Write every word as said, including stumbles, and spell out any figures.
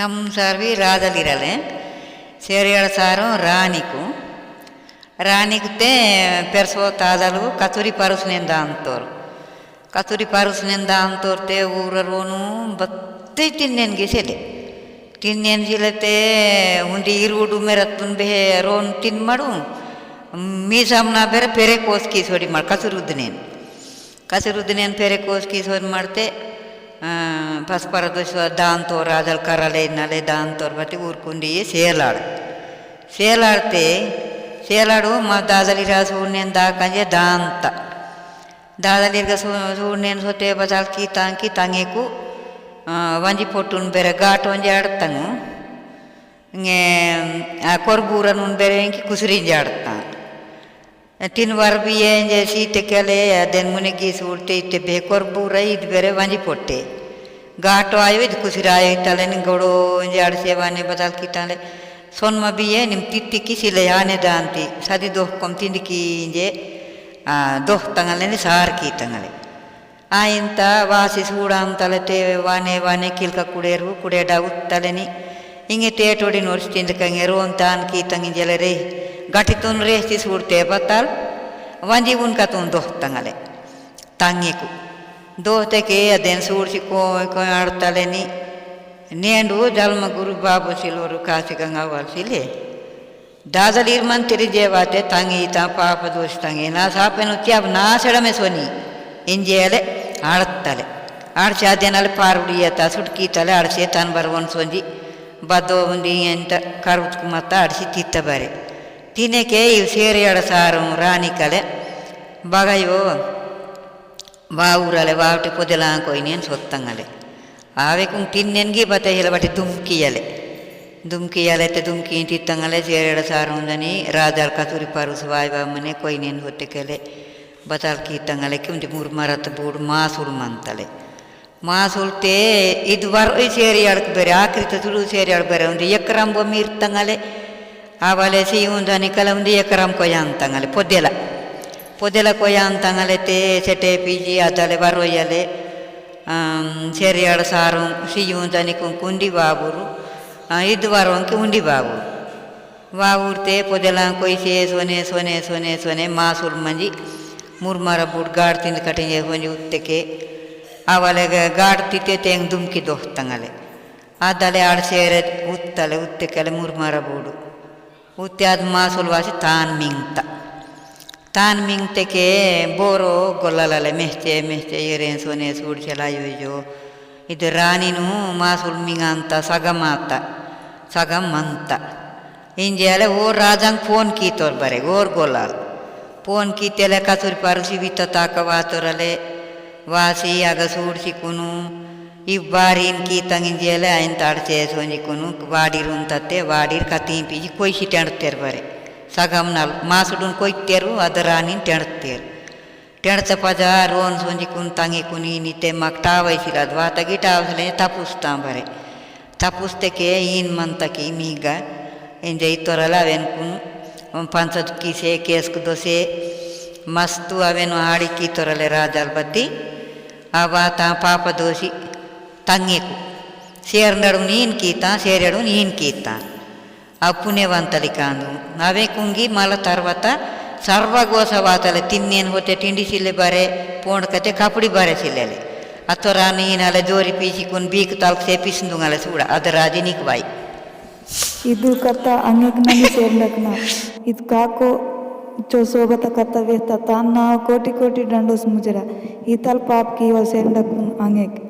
नम सारवी राजलिरले, सेरियाड़ सारो रानिकु, रानिकु ते पेरसो तादलु कचुरी परुसनेन दांतोर। कचुरी परुसनेन दांतोर ते ऊर रोनु बत्ते तिन्नेन गिसेले। तिन्नेन जिले ते उंदी इरुडु मेरतुन बेहे रोन तिन्मड़ु, मीसाम ना बेरे पेरे कोसकी सोड़ी मड़ कचुरुदनेन। कचुरुदनेन पेरे कोसकी सोड़ी मड़ते, अ, पसपर दोसो दांतो राजल करले नले दांतोर बती ऊरकुंडी ये सेलाड़। सेलाड़ते, सेलाड़ो मा दादली रास उन्नेन दाकंजे दांता। दादलीरगा सू-, सूड़नेन सोते बजाल कीतां की तंगेकु, अ, वंजी पोटुन बेरे गाटों जाड़तंगु। इंगे, आ, कोरबूरनुन बेरे इंकी कुसुरिन जाड़तां। तीन वार बिये इंजे सीते केले, अदेन मुने गीस उड़ते इत्ते बे कोरबूर इद बेरे वंजी पोटे। गाटो आयो इद कुसुर आयो इत्तलेन गोड़ो इंजे अड़से वाने बजाल कीतांले। सोनमा बिये निम तित्ती किसिले आने दांती, सदी दोहकम तिंदकी इंजे, आ, दोहतंगले ने सार कीतंगले। आइन्ता वासी सूड़ाम तलते वाने वाने किलका कुड़ेरु, कुड़ेडा उत्तलेनी। इंगे तेटोड़ी नोर्स तिंदकंगे रोन तान कीतंग इंजेले रे। गठितुन रेहती सूड़ते बतल, वंजी उनका तुन दोहतंगले। तंगेकु। दोहते के अदेन सूड़सी कोई कोई अड़तलेनी। नेंडु जलम गुरु बाबू सिलोरु कासी गंगा वाल सिले। दादलीर मंत्री जेवाते तंगी ता पाप दोष तंगी ना सापेनु त्याब ना सेडमे सोनी। इंजेले आड़तले। आड़से अदेनले पारुड़ियता सुटकीतले आड़से तन बरवन सोंजी। बदो उंदी एंत करुत कुमता आड़सी तीत बरे। तिने के इव सेरे अड़ सारु रानी कले। बगयो वावुरले वावटे पोदेला कोइनेन सोत्तंगले। आवेकुन तिन्नेन गी बते हिला बटे दुमकियले। दुमकियले ते दुमकी तित्तंगले जेरेड़ सारुंदनी राजाल कतुरी परुस वायवा मने कोइनेन होते केले। बतल कीतंगले कि उंदी मुरमरत बूड मासुल मंतले। मासुल ते इद वरोई सेरियाल बेरे, आखिरी ते तुलु सेरियाल बेरे उंदी एकरम बो मीर तंगले। आवले सी उंदनी कले उंदी एकरम कोयान तंगले, पोदेला। पोदेला कोयान तंगले ते सेटे पीजी आदले वरोयले, अम, सेरियाल सारुं सी उंदनी कुंकुंडी बाबुरु, अ, इद वरों के उंडी बाबुरु। वावुरते पोदेला कोइसे सोने, सोने, सोने, सोने, मासुल मंजी, मुरमारा बूड गाड़ तिंद कटिंजे होंजी उत्तेके, आवले ग-, गाड़ तिते तेंग दुमकी दोहतंगले। आदले आड़सेरे उत्तले, उत्तेकेले मुरमारा बूडु। उत्ते आद मासुल वासी तान मिंगता। तान मिंगतेके बोरो गोल्लालले मेहचे, मेहचे येरें सोने सूड़ चला यो यो। इद रानीनु मासुल मिंगांता सगमाता, सगम मंता। इंजेले ओर राजांग फोन कीतोर बरे, ओर गोलाल। फोन कीतेले कतुरी पारुसी वित्त ताका वातोरले, वासी अग सूड़सी कुनु, इब बारीन कीतंग इंजेले आइन ताड़चे सोंजी कुनु, वाडीर उंतते, वाडीर कतीं पीजी कोईसी टेंडतेर बरे। सगम नल, मासुडुन कोईतेरु, अद रानीन टेंडतेर। टेंडत पजा रोन सोंजी कुन तंगी कुनी निते मक टावई सिलाद वाता गी टाव सिले तपुस्तां बरे। तपुस्तेके ईन मंता की मीगा, एंजे इतोरला अवेन कुन, पंचत कीसे, केस कुदोसे, मस्तु अवेन हाड़ी की तोरले राजाल बत्ती, आ वाता पाप दोषी तंगेकु। सेर नडुन ईन कीता, सेर एडुन ईन कीता। आ पुण्यवंतलिकांदु। अवे कुंगी मल तर्वत सर्वगोस वातले तिन्नेन होते टिंडी सिले बरे, पोंड कते कपड़ी बरे सिलेले। अतोरान ईनाले जोरी पीसी कुन बीक तल्क से पिसंदुंगले सूड़ा, अद राजी निकवाई। इदु कत्ता अंगेक ननी सेरंडकना। इद काको चो सोबत कत्ता वेहता तान्ना कोटि कोटि डंडोस मुजरा। इतल पाप की वा सेरंडकुन अंगेक।